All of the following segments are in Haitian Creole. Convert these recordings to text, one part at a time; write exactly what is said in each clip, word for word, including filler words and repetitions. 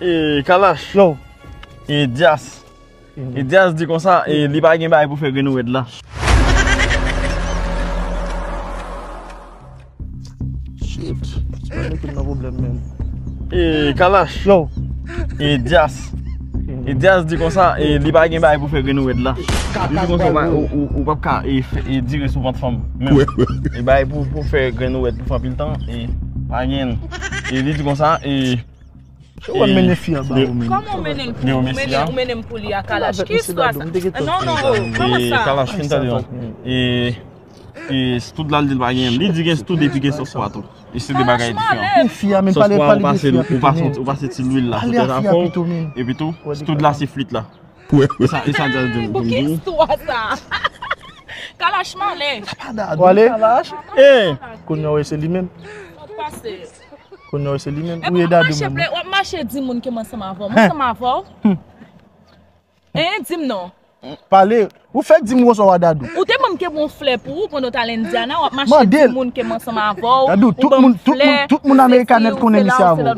E, Kalash. Yo. E, Dias. E, Dias di konsa, e, li pa gen bagay pou fè grenn ou rèd la. Shit. Mwen mete m nan pwoblèm, menm. E, Kalash. Yo. E, Dias. E, Dias di konsa, e, li pa gen bagay pou fè grenn ou rèd la. Li di konsa, ou, ou, ou, ou p ap ka, e, fè, e, dire sou vant fanm. Menm. E, bagay pou, pou fè grenn ou rèd pou fè anpil tan, e, pa gen. E, li di konsa, e, Se ou wè m mennen fi a ba ou, men. Kòman w mennen l pou, ou mennen, ou mennen m pou li a, Kalash? Ki istwa sa? Non, non, oh, kòman sa? Kalash, fin tande non. E, e, stud la, l di l pa gen. Li di gen stud epi gen sòs pwa tou. E se de bagay diferan. Men fi a, men pale, pale de fi a pito, men. Ou pase ti lwil la sou tèt avè w. Epi tou, stud la, se flit la. E sa, e sa, Dias di m. Ki istwa sa? Kalash, m ale. Ou ale? Kalash? Eh! Kounye a, w wè se li menm. Pase. Kounye a se li menm. Ou ye Dadou menm. W ap mache di moun ke m ansanm avè w. M ansanm avè w? Hein, di m non. Pale. Ou fèk di m woswa Dadou. Ou te ban m ke bon flè pou ou pandan w t al Indiana, w ap mache di moun ke m ansanm avè w. Dadou, tout moun, tout moun, tout moun Amerika nèt konnen misye avè w.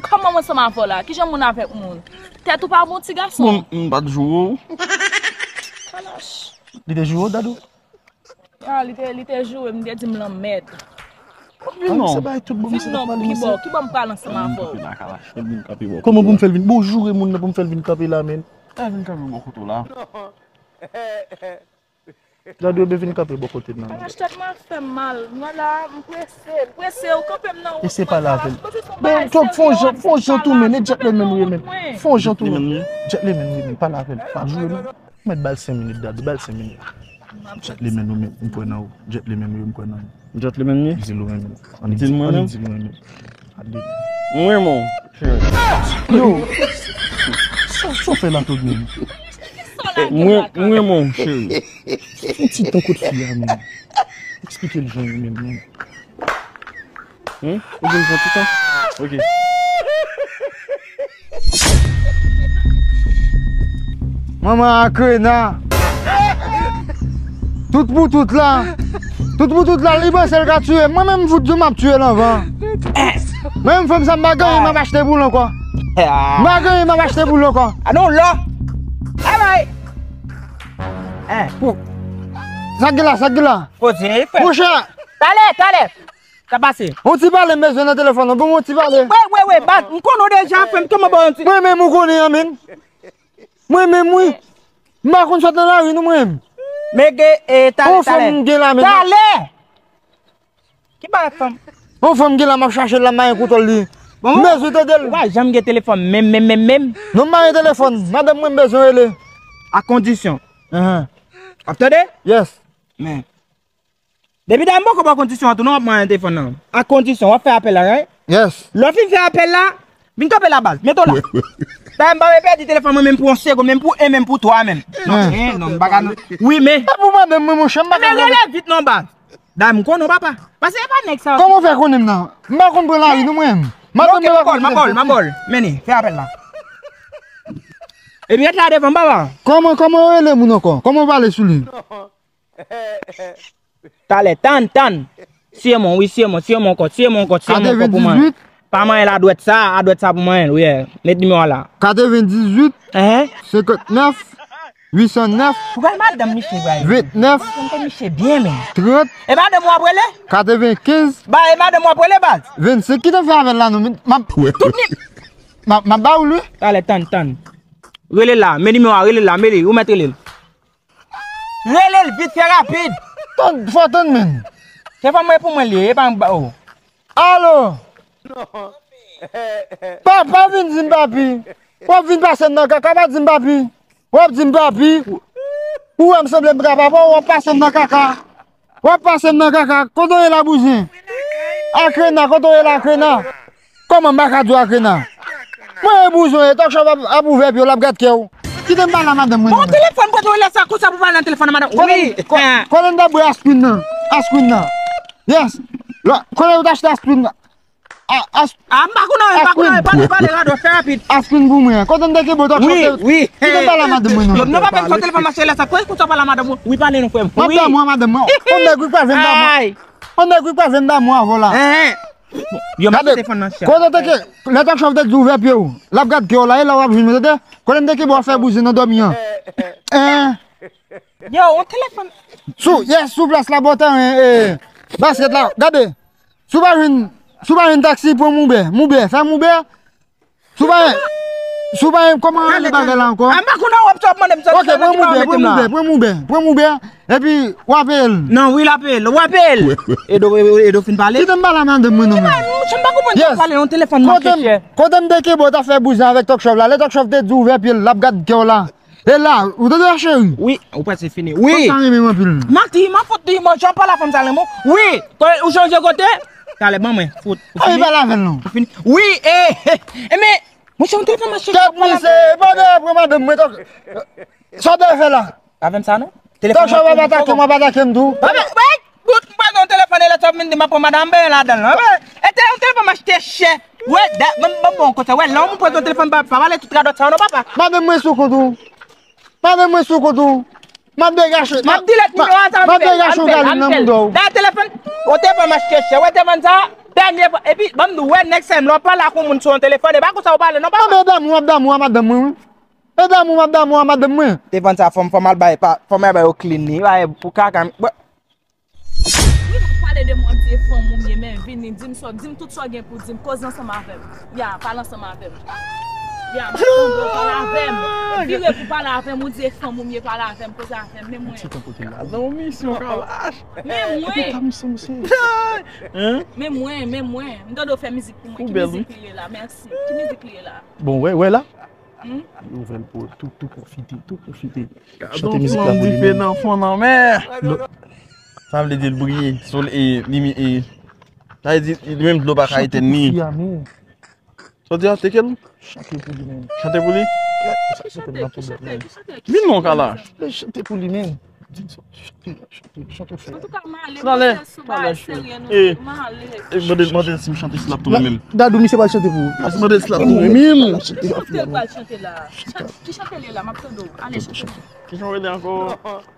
Kòman m ansanm avè w la? Kijan moun avèk moun? Tèt ou pa bon, ti gason? Bon, m pa t joure w. Kalash. Li te joure w, Dadou? Ah, li te, li te joure m, li te di m lanmèd. Vin non. Vin non, ki bò, ki bò m pral ansanm avè w? Kòman pou m fè l vin? Bon, joure moun nan pou m fè l vin kanpe la, men. Vin kanpe bò kote w la. Dadou, ebyen vin kanpe bò kote m nan. Kalash, tèt mwen ap fè m mal. Mwen la, m prese, m prese, ou kanpe m nan wout mwen. Eseye pale avè l. Ben, fè yon jan, fè yon jan tou, men, e gentleman ou ye, men. Fè yon jan tou, men. Gentleman ou ye, men, pale avè l. Pa joure non. Mèt ba l senk minit, Dadou, ba l senk minit. Gentleman ou, men, m kwè nan ou. Gentleman ou, m kwè nan ou. Gentleman li? Di l ou renmen l. Annik di l ou renmen l. Mwen renmen w. Yo! Sa, sa w fè la tout menm? Mwen, mwen renmen w, cheri. Yon ti tan kot fi a, men. Eksplike l jan w renmen l, men. Hmm? Ou vin pran ti tan? Ok. Manman Akrena. Tout pou tout la. Tout pou tout la, li panse l ka tiye m. Mwen menm, m fout di w m ap tiye l anvan. Mwen menm, fanm sa m pa gen anyen, m ap achte pou l ankò. M pa gen anyen, m ap achte pou l ankò. A non, lò. Alright. Sa k gen la, sa k gen la. Monchè. Talè, talè. Sa pase? On ti pale m bezwen nan telefòn nan. Bon, on ti pale. Wi, wi, wi, bat. M konnen w deja, frè m, kòman ba w on ti. Mwen menm ou konnen an, men. Mwen menm, wi. M pa konn sot nan lari, non, mwen menm. Men gen, e, talè, talè. On fanm gen la, men. Talè! Ki bagay fanm? On fanm gen la, m ap chache l la, m pa gen kontwòl li. M bezwen tande l. Ou pa janm gen telefòn, menm, menm, menm, menm. Non, m pa gen telefòn. Madanm mwen, m bezwen rele. A kondisyon. Ap tande? Yes. Men. Depi dam poko ba w kondisyon an tou non, w ap manyen telefòn nan. A kondisyon, w ap fè apèl la, right? Yes. Lè w fin fè apèl la, vin kanpe la baz. Mete w la. Dayè, m pa vle pèdi telefòn mwen menm pou yon segonn, menm pou en, menm pou twa menm. Non, en, non, m pa ka non. Wi, men. E pou madanm mwen, monchè, m pa ka. Men rele vit non, baz. Dayè, m konnen w papa. Pase e pa nèg sa. Kòman w fè konnen m nan? M pa konn pran lari non, mwen. Madanm mwen pa konn. M ap ba w l, m ap ba w l. Men li, fè apèl la. Epi ret la devan m, papa. Kòman, kòman w rele moun ankò? Kòman w pale sou li? Talè, tann, tann. Siye mwen, wi, siye mwen, siye mwen ankò, siye mwen ankò, siye mwen ankò pou mwen. Katrevendizuit. Pa manyen l adwèt sa, adwèt sa pou mwen, wi. Met nimewo a la. Katrevendizuit. Ehe. Senkantnèf, uitsan nèf. Ou pral madanm misye, Ibrahim. Ventnèf. Ou konn misye byen, men. Trant. E madanm w ap rele? Katrevenkenz. Ba, e madanm w ap rele, baz. Vennsenk. Kite m fè avè l la, non, men, m ap. Tout ni. M ap, m ap ba ou l, wi. Talè, tann, tann. Rele l la, men nimewo a, rele l la, men li, ou mèt rele l. Rele l vit fè rapid. Tann, fò tann menm. Se fanm mwen pou mwen li ye, e pa anba o. Alo. Pa, pa vin di m papi. W ap vin pase m nan kaka, pa di m papi. W ap di m papi. Ou wè m sanble m ka papa w, w ap pase m nan kaka. W ap pase m nan kaka. Kote w ye la, bouzen? Akrena, kote w ye la, Akrena? Kòman m pa ka di w Akrena? Mwen e bouzen w ye, talk show ap, ap ouvè pye w, l ap gad kè w. Kite m pale a madanm mwen. Bon, telefòn, kote w ye la, sa konsa pou pale nan telefòn a madanm? Wi. Kote n ta bwè asprin nan? Asprin nan. Yes. Kote w ta achte asprin nan? A, as-, a, m pa konnen, m pa konnen, pale, pale, radòt, fè rapid. Aspin pou mwen. Kote m te kenbe w, talk show, wi, wi. Kite m pale a madanm mwen non. Non, pa fè m sot telefòn mache la sa. Kote kote w pale a madanm mwen? Wi, pale non, frè m. M ap damou a madanm mwen. On nèg wi k pa vin damou. Ay. On nèg wi k pa vin damou avè w la. Hein. Yo, mete telefòn nan chè. Kote te ke, lè Tòk Chòv te di ouvè pye w, l ap gad kè w la, e la w ap jwenn mwen, tande? Kote m te kenbe w ap fè bouzin nan dòmi an. Hein? Yo, on telefòn. Sou, yes, sou plas la, bò tèren, eh, basket la, gade. Si w pa jwenn, si w pa jwenn taksi, pran moubè, moubè, fè moubè. Si w pa, si w pa, kòman rele bagay la ankò? A, m pa konn w ap mande m sa. Ok, pran moubè, pran moubè, pran moubè, pran moubè. Epi, w a peye l. Non, wi, l a peye l, w a peye l. Edo, Edo fin pale. Kite m pale a madanm mwen non, men. Monchè, m pa konprann sa w pale nan telefòn nan, chèchè. Kote m te kenbe w t ap fè bouzin avèk Tòk Chòv la. Lè Tòk Chòv te di ouvè pye l, l ap gad kè w la. E la, ou tande chèri? Wi, ou prèske fini. Wi. Kòm sa renmen m anpil. Mati, m ap fout di, monchè, w pale a fanm sa renmen w. Wi, ou chanje kote? Talè, ban mwen, fout. Ou fini? Ay, pale avè l non. Ou fini? Wi, e, e, e, men, monchè, yon telefòn mache. Kèt misye, pa dèyè pran madanm mwen, Tòk. Sa w dèyè fè la? Avè m sa non? Tòk Chòv ap atake m, w ap atake m tou. Wè, wè, bout, m pran yon telefòn e lè sa w vin di m ap pran madanm, m benyen ladan l. Wè, e te yon telefòn m achte chè. Wè, da, ban m, ban m ba w yon konsèy. Wè, lè yon moun pran yon telefòn, pa, pa pale tout radòt sa yo non, papa. Madanm mwen sou kont ou. Madanm mwen sou kont ou. M ap degaje. M ap delete nimewo a, sa m ap fè. M ap degaje yon galin nan mouda w. Dayè telefòn, yon telefòn m achte chè. Wè telefòn sa, dènye fwa. Epi, ban m di w, wè, next time, lè w pale ak yon moun sou yon telefòn, e pa konsa w pale non, papa. Mwen damou, m ap damou a madanm mwen, wi. E damou m ap damou a madanm mwen. Te vann sa fò m, fò m al bay, pa, fò m al bay yo clean li, bay pou kaka m. Wi, m ap pale de mwen, di e fanm ou m ye, men vini, di m sa, di m tout sa w gen pou di m, koze ansanm avè m. Ya, pale ansanm avè m. Ya, m ap tande w, pale avè m. Vire pou pale avè m, ou di e fanm ou m ye, pale avè m, koze avè m, men mwen. Ti tan kote la, nan yon misyon, Kalash. Men mwen. Epi ta misyon, misyon. Hein? Men mwen, men mwen. M tande w fè mizik pou mwen. Ki mizik li ye la? Mèsi. Ki mizik li ye la? Bon, wè, wè la. Hmm? Li ouvè l pou tou, tou pwofite, tou pwofite. Chante mizik la pou li menm. Dife nan fon nan mè. Sa vle di l briye, sole, e, limi, e, sa vle di, li menm dlo pa ka etèn li. Sa w di a, te ke l? Chante pou li menm. Chante pou li? Sa chante nan pwoblèm, men. Vin non, Kalash. Chante pou li menm. Di m sa, chante, chante, chante fè. Antouka, m ale, m ale sou bagay serye nou, m ale. E, mande, mande si m chante si l ap tounen menm. Dadou, misye pral chante pou ou. Mande si l ap tounen menm. Ki chante l pral chante la? Ki chante l ye la? M ap tande w. Ale, chante. Kijan w rele ankò?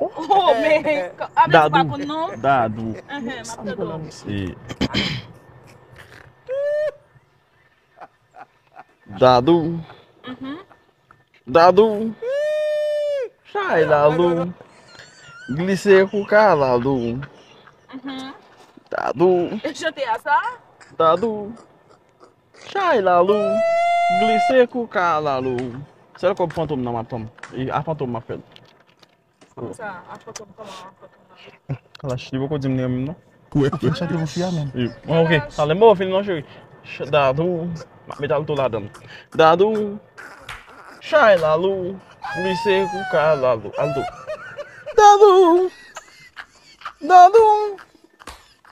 Oh, men, a, men ou pa konn non? Dadou. Enhen, m ap tande w. E. Dadou. Mhm. Dadou. Chay lalou. Glise kouka lalou. Mhm. Dadou. E chante a sa? Dadou. Chay lalou. Glise kouka lalou. Sèl kòb fantom nan m ap tann. E a fantom m ap fè l. Kòmsa, a fantom, kòman a fantom nan? Kalash, li poko di m li renmen m non. Wi, wi. Chante pou fi a menm. Wi. Bon, ok. Talè m ba w fini non, cheri. Ch-, Dadou, m ap met alto ladan l. Dadou, chay lalou, glise kouka lalou. Alto. Dadou, Dadou,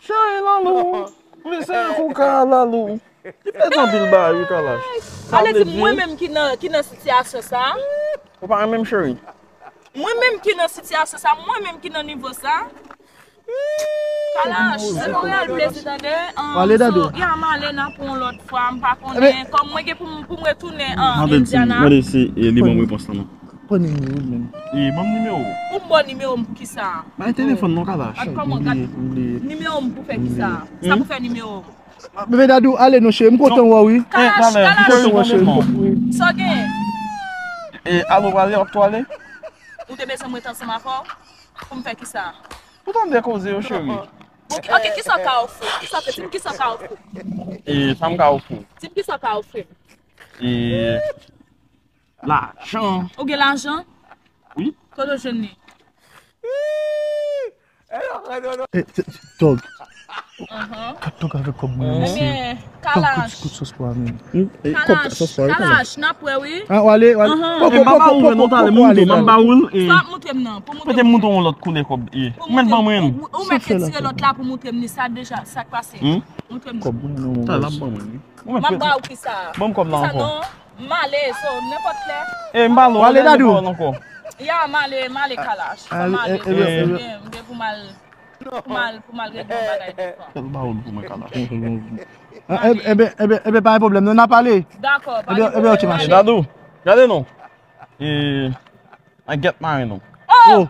chay lalou, glise kouka lalou. Li pèdi anpil bagay wi, Kalash. Ale di m, mwen menm ki nan, ki nan sitiyasyon sa. Ou pa renmen m, cheri? Mwen menm ki nan sitiyasyon sa, mwen menm ki nan nivo sa. Kalash, se yon reyèl plezi tande. Pale, Dadou. So, ya m ale nan pou yon lòt fwa, m pa konnen. Kòm mwen gen pou m, pou m retounen an Indiana. Mande si, mande si, e, li ban m repons lan non. Pran nimewo l menm. E, ban m nimewo. Ou m ba w nimewo m pou kisa? Bay telefòn non, Kalash. Kòman, gad nimewo m pou fè kisa? Sa pou fè nimewo m? Bebe Dadou, ale non cheri, m kontan wè w wi. Kalash, Kalash. M kontan wè w cheri, m kontan wè w. Sa w gen? E, alo, prale, w ap tou ale? Ou te bezwen m ret ansanm avè w? Pou m fè kisa? Pou tande koze yo, cheri. Bon, ok, kisa w ka ofri? Kisa w ka, di m kisa w ka ofri? E, sa m ka ofri? Di m kisa w ka ofri m? E, lajan. Ou gen lajan? Wi. Kote w jwenn li? E, t-, t-, Tòg. Aham. Tòg, Tòg avèk kòb mwen, mesye. Ebyen, Tòg, kout, Kalash. Kout sòs pwa menm. Hmm? E, kòb Kalash, sòs pwa, wi, Kalash. Kalash, n ap wè, wi. Ah, w ale, w ale. Aham. E, m pa ba ou l non, talè, m montre, m ap ba ou l, e. Sa w ap montre m nan, pou montre m. Mete m montre yon lòt koulè kòb, e. Ou mèt retire lòt la pou montre m li, sa deja, sa k pase. Hmm? Montre m. Kòb mwen, non. Talè, l ap ban mwen, wi. M ap ba ou kisa? Ban m kòb la ankò. Kisa non? M ale, so, nenpòt lè. E, m pa lwen, ale, Dadou. Ya, m ale, m ale, Kalash. Fò m ale, e, e, m gen, m gen pou m al, pou m al, pou m al regle yon bagay devan. Fè l ba ou l pou mwen, Kalash. Ah, e, ebyen, ebyen, ebyen, pa gen pwoblèm, non, n a pale. Dakò, pa gen pwoblèm. Ebyen, ok, ma chérie. Dadou, gade non. E, I get mine, non. Oh!